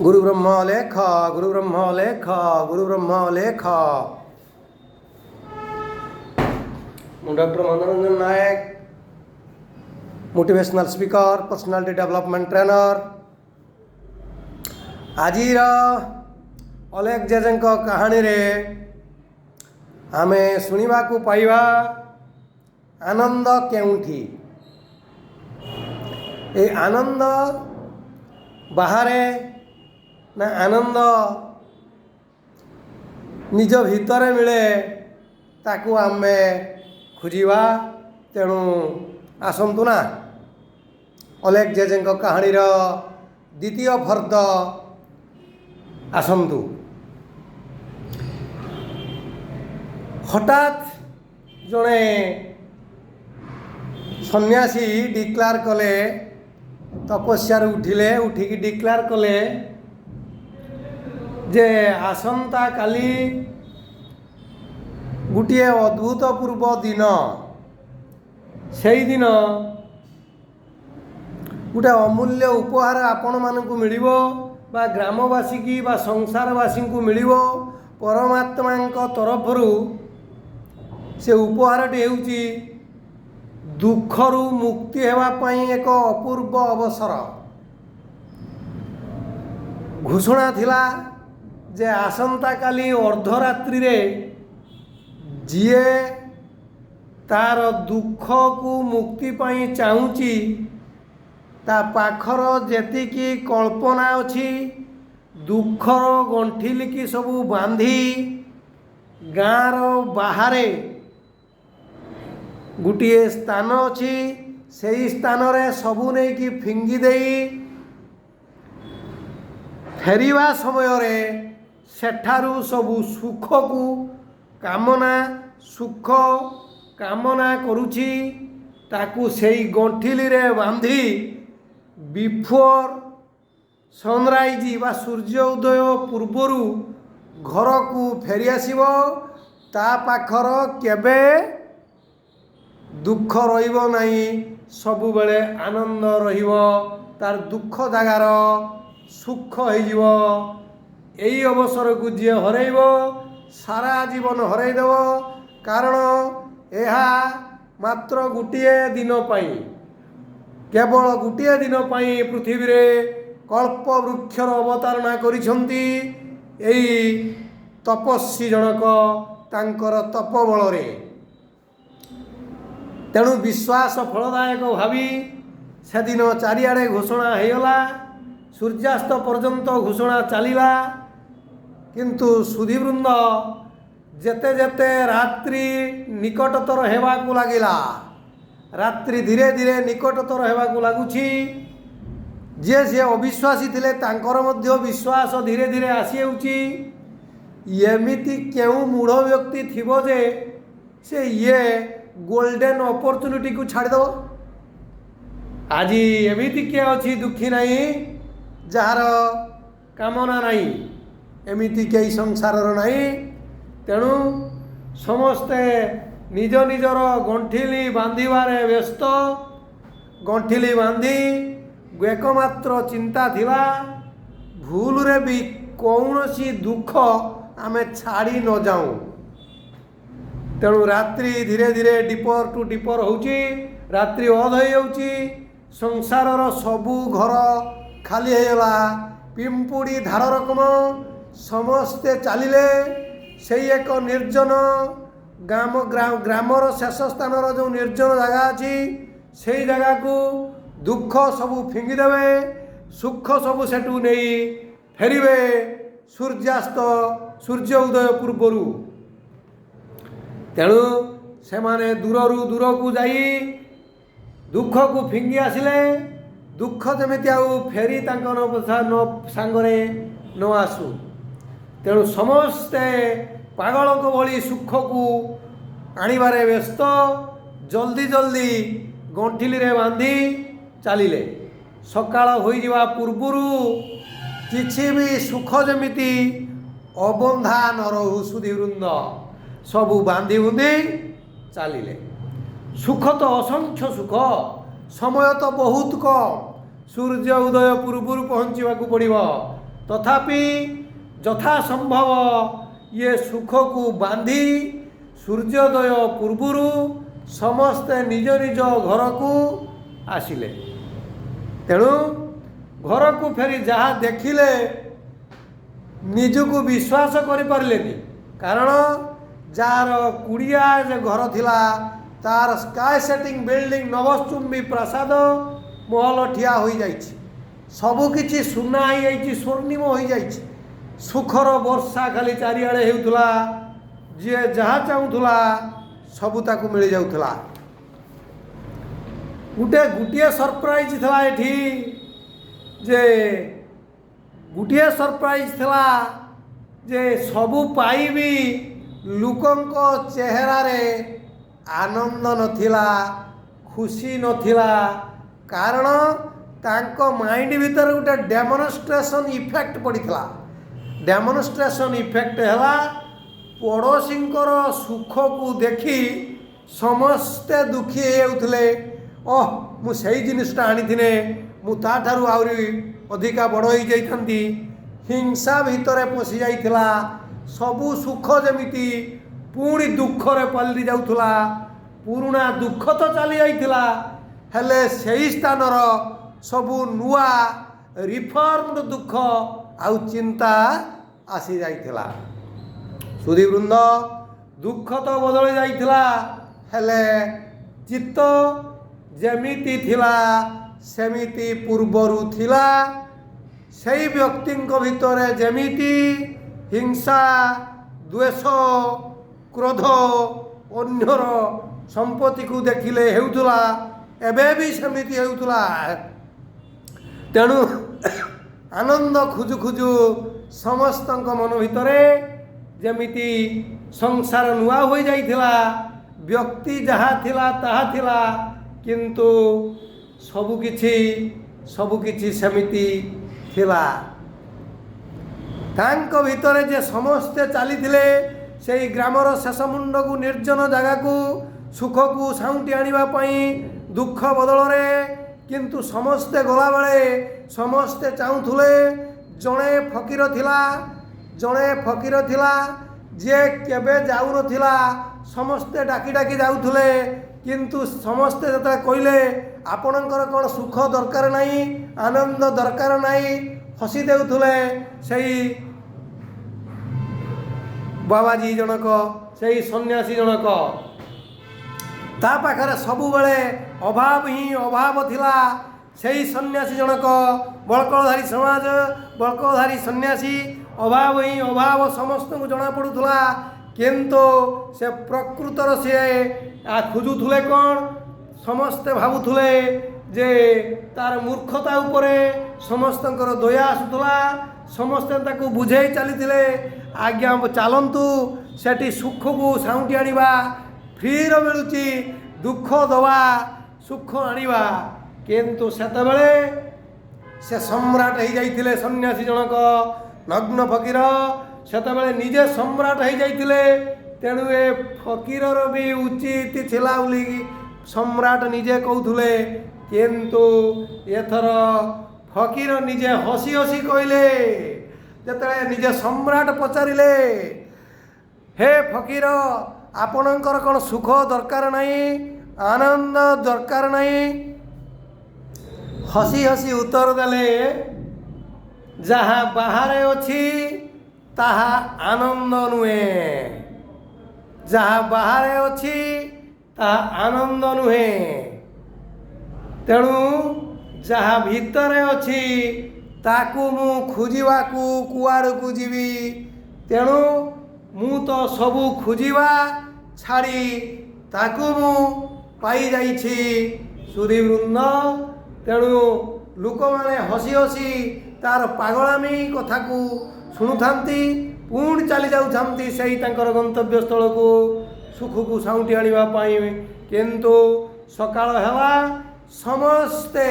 ଗୁରୁ ବ୍ରହ୍ମ ଲେଖ, ଗୁରୁ ବ୍ରହ୍ମ ଲେଖ, ଗୁରୁ ବ୍ରହ୍ମ ଲେଖ। ମୁଁ doctor Manoranjan Nayak, motivational speaker, personality development trainer. ଆଜିର ଅଲେଖ ଜେଜେଙ୍କ କାହାଣୀରେ ଆମେ ଶୁଣିବାକୁ ପାଇବା ଆନନ୍ଦ କେଉଁଠି। ଏ ଆନନ୍ଦ ବାହାରେ ନା ଆନନ୍ଦ ନିଜ ଭିତରେ ମିଳେ, ତାକୁ ଆମେ ଖୋଜିବା। ତେଣୁ ଆସନ୍ତୁ ନା ଅଲେଖ ଜେଜେଙ୍କ କାହାଣୀର ଦ୍ୱିତୀୟ ଫର୍ଦ୍ଦ ଆସନ୍ତୁ। ହଠାତ୍ ଜଣେ ସନ୍ନ୍ୟାସୀ ଡିକ୍ଲାର କଲେ, ତପସ୍ୟାରୁ ଉଠିଲେ, ଉଠିକି ଡିକ୍ଲାର କଲେ ଯେ ଆସନ୍ତାକାଲି ଗୋଟିଏ ଅଦ୍ଭୁତପୂର୍ବ ଦିନ, ସେଇଦିନ ଗୋଟେ ଅମୂଲ୍ୟ ଉପହାର ଆପଣମାନଙ୍କୁ ମିଳିବ ବା ଗ୍ରାମବାସୀକି ବା ସଂସାରବାସୀଙ୍କୁ ମିଳିବ ପରମାତ୍ମାଙ୍କ ତରଫରୁ। ସେ ଉପହାରଟି ହେଉଛି ଦୁଃଖରୁ ମୁକ୍ତି ହେବା ପାଇଁ ଏକ ଅପୂର୍ବ ଅବସର। ଘୋଷଣା ଥିଲା ଯେ ଆସନ୍ତାକାଲି ଅର୍ଦ୍ଧରାତ୍ରିରେ ଯିଏ ତାର ଦୁଃଖକୁ ମୁକ୍ତି ପାଇଁ ଚାହୁଁଛି, ତା ପାଖର ଯେତିକି କଳ୍ପନା ଅଛି, ଦୁଃଖର ଗଣ୍ଠିଲିକି ସବୁ ବାନ୍ଧି ଗାଁର ବାହାରେ ଗୋଟିଏ ସ୍ଥାନ ଅଛି, ସେଇ ସ୍ଥାନରେ ସବୁ ନେଇକି ଫିଙ୍ଗି ଦେଇ ଫେରିବା ସମୟରେ ସେଠାରୁ ସବୁ ସୁଖକୁ କାମନା, ସୁଖ କାମନା କରୁଛି, ତାକୁ ସେଇ ଗଣ୍ଠିଲିରେ ବାନ୍ଧି ବିଫୋର୍ ସନରାଇଜ୍ ବା ସୂର୍ଯ୍ୟ ଉଦୟ ପୂର୍ବରୁ ଘରକୁ ଫେରିଆସିବ, ତା ପାଖର କେବେ ଦୁଃଖ ରହିବ ନାହିଁ, ସବୁବେଳେ ଆନନ୍ଦ ରହିବ, ତାର ଦୁଃଖ ଜାଗାର ସୁଖ ହେଇଯିବ। ଏଇ ଅବସରକୁ ଯିଏ ହରେଇବ ସାରା ଜୀବନ ହରେଇଦେବ, କାରଣ ଏହା ମାତ୍ର ଗୋଟିଏ ଦିନ ପାଇଁ, କେବଳ ଗୋଟିଏ ଦିନ ପାଇଁ ପୃଥିବୀରେ କଳ୍ପ ବୃକ୍ଷର ଅବତାରଣା କରିଛନ୍ତି ଏଇ ତପସ୍ୱୀ ଜଣକ ତାଙ୍କର ତପ ବଳରେ। ତେଣୁ ବିଶ୍ୱାସ ଫଳଦାୟକ ଭାବି ସେଦିନ ଚାରିଆଡ଼େ ଘୋଷଣା ହେଇଗଲା, ସୂର୍ଯ୍ୟାସ୍ତ ପର୍ଯ୍ୟନ୍ତ ଘୋଷଣା ଚାଲିଲା। କିନ୍ତୁ ସୁଧୀବୃନ୍ଦ, ଯେତେ ଯେତେ ରାତ୍ରି ନିକଟତର ହେବାକୁ ଲାଗିଲା, ରାତ୍ରି ଧୀରେ ଧୀରେ ନିକଟତର ହେବାକୁ ଲାଗୁଛି, ଯିଏ ସିଏ ଅବିଶ୍ୱାସୀ ଥିଲେ ତାଙ୍କର ମଧ୍ୟ ବିଶ୍ୱାସ ଧୀରେ ଧୀରେ ଆସିଯାଉଛି। ଏମିତି କେଉଁ ମୂଢ଼ ବ୍ୟକ୍ତି ଥିବ ଯେ ସେ ଇଏ ଗୋଲ୍ଡେନ୍ ଅପରଚ୍ୟୁନିଟିକୁ ଛାଡ଼ିଦେବ? ଆଜି ଏମିତି କିଏ ଅଛି ଦୁଃଖୀ ନାହିଁ, ଯାହାର କାମନା ନାହିଁ? ଏମିତି କେହି ସଂସାରର ନାହିଁ। ତେଣୁ ସମସ୍ତେ ନିଜ ନିଜର ଗଣ୍ଠିଲି ବାନ୍ଧିବାରେ ବ୍ୟସ୍ତ। ଗଣ୍ଠିଲି ବାନ୍ଧି ଏକମାତ୍ର ଚିନ୍ତା ଥିଲା, ଭୁଲରେ ବି କୌଣସି ଦୁଃଖ ଆମେ ଛାଡ଼ି ନଯାଉଁ। ତେଣୁ ରାତ୍ରି ଧୀରେ ଧୀରେ ଡିପର ଟୁ ଡିପର ହେଉଛି, ରାତ୍ରି ଅଧ ହେଇଯାଉଛି, ସଂସାରର ସବୁ ଘର ଖାଲି ହେଇଗଲା, ପିମ୍ପୁଡ଼ି ଧାର ରକମ ସମସ୍ତେ ଚାଲିଲେ ସେଇ ଏକ ନିର୍ଜନ ଗ୍ରାମ, ଗ୍ରାମର ଶେଷ ସ୍ଥାନର ଯେଉଁ ନିର୍ଜନ ଜାଗା ଅଛି ସେଇ ଜାଗାକୁ ଦୁଃଖ ସବୁ ଫିଙ୍ଗିଦେବେ, ସୁଖ ସବୁ ସେଠୁ ନେଇ ଫେରିବେ ସୂର୍ଯ୍ୟାସ୍ତ ସୂର୍ଯ୍ୟ ଉଦୟ ପୂର୍ବରୁ। ତେଣୁ ସେମାନେ ଦୂରରୁ ଦୂରକୁ ଯାଇ ଦୁଃଖକୁ ଫିଙ୍ଗି ଆସିଲେ, ଦୁଃଖ ଯେମିତି ଆଉ ଫେରି ତାଙ୍କ ସାଙ୍ଗରେ ନ ଆସୁ। ତେଣୁ ସମସ୍ତେ ପାଗଳଙ୍କ ଭଳି ସୁଖକୁ ଆଣିବାରେ ବ୍ୟସ୍ତ, ଜଲ୍ଦି ଜଲ୍ଦି ଗଣ୍ଠିଲିରେ ବାନ୍ଧି ଚାଲିଲେ। ସକାଳ ହୋଇଯିବା ପୂର୍ବରୁ କିଛି ବି ସୁଖ ଯେମିତି ଅବନ୍ଧା ନ ରହୁ, ସୁଧୀବୃନ୍ଦ ସବୁ ବାନ୍ଧି ବୁନ୍ଧି ଚାଲିଲେ। ସୁଖ ତ ଅସଂଖ୍ୟ ସୁଖ, ସମୟ ତ ବହୁତ କମ୍, ସୂର୍ଯ୍ୟ ଉଦୟ ପୂର୍ବରୁ ପହଞ୍ଚିବାକୁ ପଡ଼ିବ। ତଥାପି ଯଥାସମ୍ଭବ ଇଏ ସୁଖକୁ ବାନ୍ଧି ସୂର୍ଯ୍ୟୋଦୟ ପୂର୍ବରୁ ସମସ୍ତେ ନିଜ ନିଜ ଘରକୁ ଆସିଲେ। ତେଣୁ ଘରକୁ ଫେରି ଯାହା ଦେଖିଲେ, ନିଜକୁ ବିଶ୍ୱାସ କରିପାରିଲେନି। କାରଣ ଯାହାର କୁଡ଼ିଆ ଯେ ଘର ଥିଲା, ତାର ସ୍କାଏ ସେଟିଂ ବିଲ୍ଡିଂ, ନଭଶ୍ଚୁମ୍ବୀ ପ୍ରାସାଦ ମହଲ ଠିଆ ହୋଇଯାଇଛି। ସବୁକିଛି ସୁନା ହେଇଯାଇଛି, ସ୍ୱର୍ଣ୍ଣିମ ହୋଇଯାଇଛି। ସୁଖର ବର୍ଷା ଖାଲି ଚାରିଆଡ଼େ ହେଉଥିଲା। ଯିଏ ଯାହା ଚାହୁଁଥିଲା, ସବୁ ତାକୁ ମିଳିଯାଉଥିଲା। ଗୋଟିଏ ସରପ୍ରାଇଜ୍ ଥିଲା ଏଠି ଯେ, ଗୋଟିଏ ସରପ୍ରାଇଜ୍ ଥିଲା ଯେ ସବୁ ପାଇବି ଲୋକଙ୍କ ଚେହେରାରେ ଆନନ୍ଦ ନଥିଲା, ଖୁସି ନଥିଲା। କାରଣ ତାଙ୍କ ମାଇଣ୍ଡ ଭିତରେ ଗୋଟେ ଡେମନଷ୍ଟ୍ରେସନ୍ ଇଫେକ୍ଟ ପଡ଼ିଥିଲା। ଡେମନଷ୍ଟ୍ରେସନ୍ ଇଫେକ୍ଟ ହେଲା, ପଡ଼ୋଶୀଙ୍କର ସୁଖକୁ ଦେଖି ସମସ୍ତେ ଦୁଃଖୀ ହେଇଯାଉଥିଲେ। ଓହ, ମୁଁ ସେଇ ଜିନିଷଟା ଆଣିଥିନେ ମୁଁ ତାଠାରୁ ଆହୁରି ଅଧିକା ବଡ଼ ହେଇଯାଇଥାନ୍ତି। ହିଂସା ଭିତରେ ପଶି ଯାଇଥିଲା। ସବୁ ସୁଖ ଯେମିତି ପୁଣି ଦୁଃଖରେ ପାଲଟି ଯାଉଥିଲା। ପୁରୁଣା ଦୁଃଖ ତ ଚାଲି ଯାଇଥିଲା, ହେଲେ ସେଇ ସ୍ଥାନର ସବୁ ନୂଆ ରିଫର୍ମଡ ଦୁଃଖ ଆଉ ଚିନ୍ତା ଆସିଯାଇଥିଲା। ସୁଧୀବୃନ୍ଦ, ଦୁଃଖ ତ ବଦଳି ଯାଇଥିଲା, ହେଲେ ଚିତ୍ତ ଯେମିତି ଥିଲା ସେମିତି ପୂର୍ବରୁ ଥିଲା। ସେଇ ବ୍ୟକ୍ତିଙ୍କ ଭିତରେ ଯେମିତି ହିଂସା, ଦ୍ୱେଷ, କ୍ରୋଧ ଅନ୍ୟର ସମ୍ପତ୍ତିକୁ ଦେଖିଲେ ହେଉଥିଲା, ଏବେ ବି ସେମିତି ହେଉଥିଲା। ତେଣୁ ଆନନ୍ଦ ଖୋଜୁ ଖୋଜୁ ସମସ୍ତଙ୍କ ମନ ଭିତରେ ଯେମିତି ସଂସାର ନୂଆ ହୋଇଯାଇଥିଲା। ବ୍ୟକ୍ତି ଯାହା ଥିଲା ତାହା ଥିଲା, କିନ୍ତୁ ସବୁକିଛି ସେମିତି ଥିଲା। ତାଙ୍କ ଭିତରେ ଯେ ସମସ୍ତେ ଚାଲିଥିଲେ ସେଇ ଗ୍ରାମର ଶେଷ ମୁଣ୍ଡକୁ, ନିର୍ଜନ ଜାଗାକୁ, ସୁଖକୁ ସାଉଁଟି ଆଣିବା ପାଇଁ ଦୁଃଖ ବଦଳରେ। କିନ୍ତୁ ସମସ୍ତେ ଗଲାବେଳେ ସମସ୍ତେ ଚାହୁଁଥିଲେ, ଜଣେ ଫକୀର ଥିଲା, ଜଣେ ଫକୀର ଥିଲା ଯିଏ କେବେ ଯାଉନଥିଲା। ସମସ୍ତେ ଡାକି ଡାକି ଯାଉଥିଲେ, କିନ୍ତୁ ସମସ୍ତେ ଯେତେବେଳେ କହିଲେ, "ଆପଣଙ୍କର କ'ଣ ସୁଖ ଦରକାର ନାହିଁ? ଆନନ୍ଦ ଦରକାର ନାହିଁ?" ହସି ଦେଉଥିଲେ ସେଇ ବାବାଜୀ ଜଣକ, ସେଇ ସନ୍ନ୍ୟାସୀ ଜଣକ। ତା ପାଖରେ ସବୁବେଳେ ଅଭାବ ହିଁ ଅଭାବ ଥିଲା। ସେଇ ସନ୍ନ୍ୟାସୀ ଜଣକ, ବଳକଳଧାରୀ ସମାଜ, ବଳକଳଧାରୀ ସନ୍ନ୍ୟାସୀ, ଅଭାବ ହିଁ ଅଭାବ ସମସ୍ତଙ୍କୁ ଜଣାପଡ଼ୁଥିଲା। କିନ୍ତୁ ସେ ପ୍ରକୃତର ସିଏ ଖୋଜୁଥିଲେ କ'ଣ? ସମସ୍ତେ ଭାବୁଥିଲେ ଯେ ତାର ମୂର୍ଖତା ଉପରେ ସମସ୍ତଙ୍କର ଦୟା ଆସୁଥିଲା। ସମସ୍ତେ ତାକୁ ବୁଝେଇ ଚାଲିଥିଲେ, "ଆଜ୍ଞା ଚାଲନ୍ତୁ, ସେଠି ସୁଖକୁ ସାଉଁଟି ଆଣିବା, ଫ୍ରିର ମିଳୁଛି, ଦୁଃଖ ଦେବା, ସୁଖ ଆଣିବା।" କିନ୍ତୁ ସେତେବେଳେ ସେ ସମ୍ରାଟ ହେଇଯାଇଥିଲେ। ସନ୍ନ୍ୟାସୀ ଜଣକ, ନଗ୍ନ ଫକୀର, ସେତେବେଳେ ନିଜେ ସମ୍ରାଟ ହେଇଯାଇଥିଲେ। ତେଣୁ ଏ ଫକୀରର ବି ଉଚିତ ଥିଲା ବୋଲି ସମ୍ରାଟ ନିଜେ କହୁଥିଲେ। କିନ୍ତୁ ଏଥର ଫକୀର ନିଜେ ହସି ହସି କହିଲେ, ଯେତେବେଳେ ନିଜେ ସମ୍ରାଟ ପଚାରିଲେ, "ହେ ଫକୀର, ଆପଣଙ୍କର କ'ଣ ସୁଖ ଦରକାର ନାହିଁ? ଆନନ୍ଦ ଦରକାର ନାହିଁ?" ହସି ହସି ଉତ୍ତର ଦେଲେ, "ଯାହା ବାହାରେ ଅଛି ତାହା ଆନନ୍ଦ ନୁହେଁ। ଯାହା ବାହାରେ ଅଛି ତାହା ଆନନ୍ଦ ନୁହେଁ। ତେଣୁ ଯାହା ଭିତରେ ଅଛି ତାକୁ ମୁଁ ଖୋଜିବାକୁ କୁଆଡ଼କୁ ଯିବି? ତେଣୁ ମୁଁ ତ ସବୁ ଖୋଜିବା ଛାଡ଼ି ତାକୁ ମୁଁ ପାଇଯାଇଛି।" ସୁଧୀବୃନ୍ଦ, ତେଣୁ ଲୋକମାନେ ହସି ହସି ତାର ପାଗଳାମି କଥାକୁ ଶୁଣୁଥାନ୍ତି, ପୁଣି ଚାଲି ଯାଉଥାନ୍ତି ସେଇ ତାଙ୍କର ଗନ୍ତବ୍ୟସ୍ଥଳକୁ ସୁଖକୁ ସାଉଁଟି ଆଣିବା ପାଇଁ। କିନ୍ତୁ ସକାଳ ହେଲା, ସମସ୍ତେ,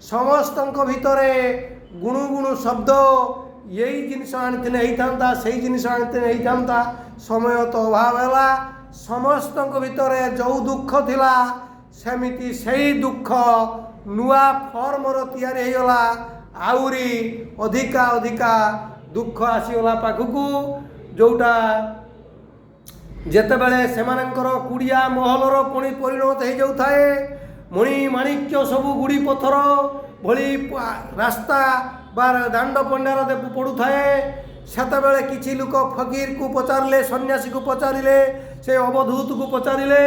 ସମସ୍ତଙ୍କ ଭିତରେ ଗୁଣୁ ଗୁଣୁ ଶବ୍ଦ, ଏଇ ଜିନିଷ ଆଣିଥିଲେ ହେଇଥାନ୍ତା, ସେଇ ଜିନିଷ ଆଣିଥିଲେ ହେଇଥାନ୍ତା। ସମୟ ତ ଅଭାବ ହେଲା। ସମସ୍ତଙ୍କ ଭିତରେ ଯେଉଁ ଦୁଃଖ ଥିଲା, ସେମିତି ସେଇ ଦୁଃଖ ନୂଆ ଫର୍ମର ତିଆରି ହେଇଗଲା। ଆହୁରି ଅଧିକା ଅଧିକା ଦୁଃଖ ଆସିଗଲା ପାଖକୁ। ଯେଉଁଟା ଯେତେବେଳେ ସେମାନଙ୍କର କୁଡ଼ିଆ ମହଲର ପୁଣି ପରିଣତ ହେଇଯାଉଥାଏ, ମଣି ମାଣିକ୍ୟ ସବୁ ଗୁଡ଼ି ପଥର ଭଳି ରାସ୍ତା ବା ଦାଣ୍ଡ ପଣ୍ଡାର ପଡ଼ୁଥାଏ, ସେତେବେଳେ କିଛି ଲୋକ ଫକୀରକୁ ପଚାରିଲେ, ସନ୍ନ୍ୟାସୀକୁ ପଚାରିଲେ, ସେ ଅବଧୂତକୁ ପଚାରିଲେ,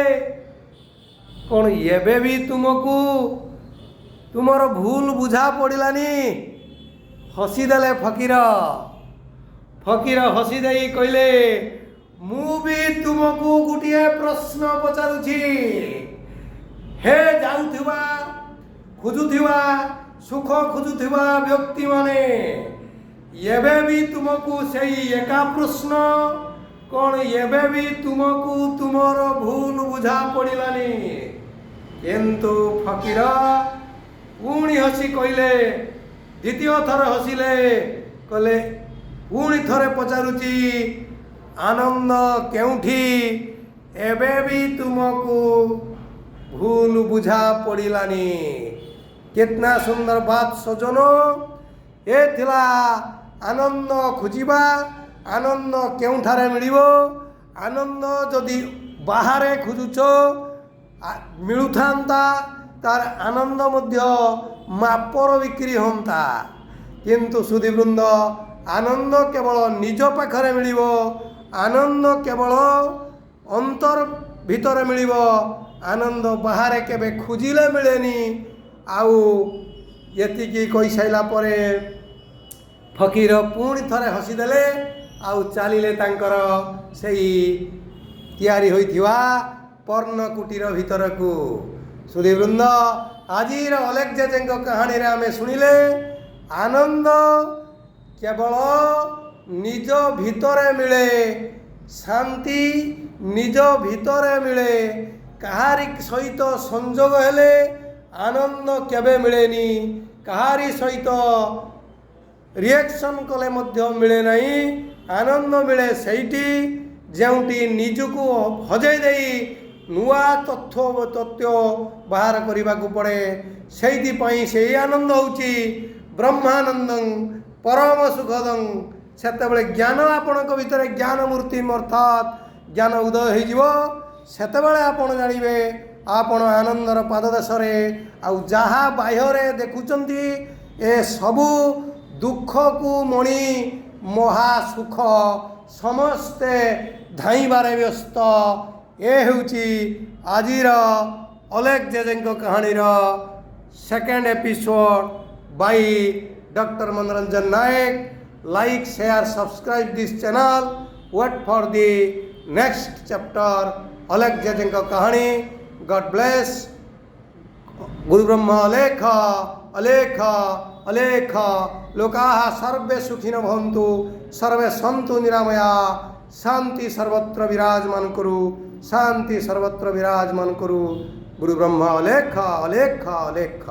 କ'ଣ ଏବେ ବି ତୁମକୁ ତୁମର ଭୁଲ ବୁଝା ପଡ଼ିଲାନି? ହସିଦେଲେ ଫକୀର। ଫକୀର ହସି ଦେଇ କହିଲେ, ମୁଁ ବି ତୁମକୁ ଗୋଟିଏ ପ୍ରଶ୍ନ ପଚାରୁଛି। ହେ ଯାଉଥିବା, ଖୋଜୁଥିବା, ସୁଖ ଖୋଜୁଥିବା ବ୍ୟକ୍ତିମାନେ, ଏବେ ବି ତୁମକୁ ସେଇ ଏକା ପ୍ରଶ୍ନ, କ'ଣ ଏବେ ବି ତୁମକୁ ତୁମର ଭୁଲ ବୁଝା ପଡ଼ିଲାନି? କିନ୍ତୁ ଫକୀର ପୁଣି ହସି କହିଲେ, ଦ୍ୱିତୀୟ ଥର ହସିଲେ, କହିଲେ, ପୁଣି ଥରେ ପଚାରୁଛି, ଆନନ୍ଦ କେଉଁଠି? ଏବେ ବି ତୁମକୁ ଭୁଲ ବୁଝା ପଡ଼ିଲାନି? कितना सुंदर बात ସଜନ। ଏ ଥିଲା ଆନନ୍ଦ ଖୋଜିବା। ଆନନ୍ଦ କେଉଁଠାରେ ମିଳିବ? ଆନନ୍ଦ ଯଦି ବାହାରେ ଖୋଜୁଛ ମିଳୁଥାନ୍ତା, ତାର ଆନନ୍ଦ ମଧ୍ୟ ମାପର ବିକ୍ରି ହୁଅନ୍ତା। କିନ୍ତୁ ସୁଧୀବୃନ୍ଦ, ଆନନ୍ଦ କେବଳ ନିଜ ପାଖରେ ମିଳିବ, ଆନନ୍ଦ କେବଳ ଅନ୍ତର ଭିତରେ ମିଳିବ। ଆନନ୍ଦ ବାହାରେ କେବେ ଖୋଜିଲେ ମିଳେନି। ଆଉ ଏତିକି କହିସାରିଲା ପରେ ଫକୀର ପୁଣି ଥରେ ହସିଦେଲେ ଆଉ ଚାଲିଲେ ତାଙ୍କର ସେଇ ତିଆରି ହୋଇଥିବା ପର୍ଣ୍ଣକୁଟୀର ଭିତରକୁ। ସୁଧୀବୃନ୍ଦ, ଆଜିର ଅଲେଖ ଜେଜେଙ୍କ କାହାଣୀରେ ଆମେ ଶୁଣିଲେ, ଆନନ୍ଦ କେବଳ ନିଜ ଭିତରେ ମିଳେ, ଶାନ୍ତି ନିଜ ଭିତରେ ମିଳେ। କାହାରି ସହିତ ସଂଯୋଗ ହେଲେ ଆନନ୍ଦ କେବେ ମିଳେନି, କାହାରି ସହିତ ରିଆକ୍ସନ୍ କଲେ ମଧ୍ୟ ମିଳେ ନାହିଁ। ଆନନ୍ଦ ମିଳେ ସେଇଠି ଯେଉଁଠି ନିଜକୁ ହଜେଇ ଦେଇ ନୂଆ ତଥ୍ୟ ବାହାର କରିବାକୁ ପଡ଼େ। ସେଇଥିପାଇଁ ସେଇ ଆନନ୍ଦ ହେଉଛି ବ୍ରହ୍ମାନନ୍ଦଂ ପରମ ସୁଖଦଂ। ସେତେବେଳେ ଜ୍ଞାନ ଆପଣଙ୍କ ଭିତରେ ଜ୍ଞାନ ମୂର୍ତ୍ତି ଅର୍ଥାତ୍ ଜ୍ଞାନ ଉଦୟ ହେଇଯିବ। ସେତେବେଳେ ଆପଣ ଜାଣିବେ ଆପଣ ଆନନ୍ଦର ପାଦଦେଶରେ। ଆଉ ଯାହା ବାହ୍ୟରେ ଦେଖୁଛନ୍ତି ଏସବୁ ଦୁଃଖକୁ ମଣି ମହାସୁଖ ସମସ୍ତେ ଧାଇଁବାରେ ବ୍ୟସ୍ତ। ଏ ହେଉଛି ଆଜିର ଅଲେଖ ଜେଜେଙ୍କ କାହାଣୀର second episode by Doctor Manoranjan Nayak. Like, share, subscribe this channel. Wait for the next chapter, Alekh ଜେଜେଙ୍କ କାହାଣୀ। God bless. ଗୁରୁ ବ୍ରହ୍ମ ଅଲେଖ ଅଲେଖ ଅଲେଖ। ଲୋକାः ସର୍ବେ ସୁଖିନୋ ଭବନ୍ତୁ, ସର୍ବେ ସନ୍ତୁ ନିରାମୟା, ଶାନ୍ତି ସର୍ବତ୍ର ବିରାଜମାନ କରୁ, ଶାନ୍ତି ସର୍ବତ୍ର ବିରାଜମାନ କରୁ। ଗୁରୁ ବ୍ରହ୍ମ ଅଲେଖ ଅଲେଖ ଅଲେଖ।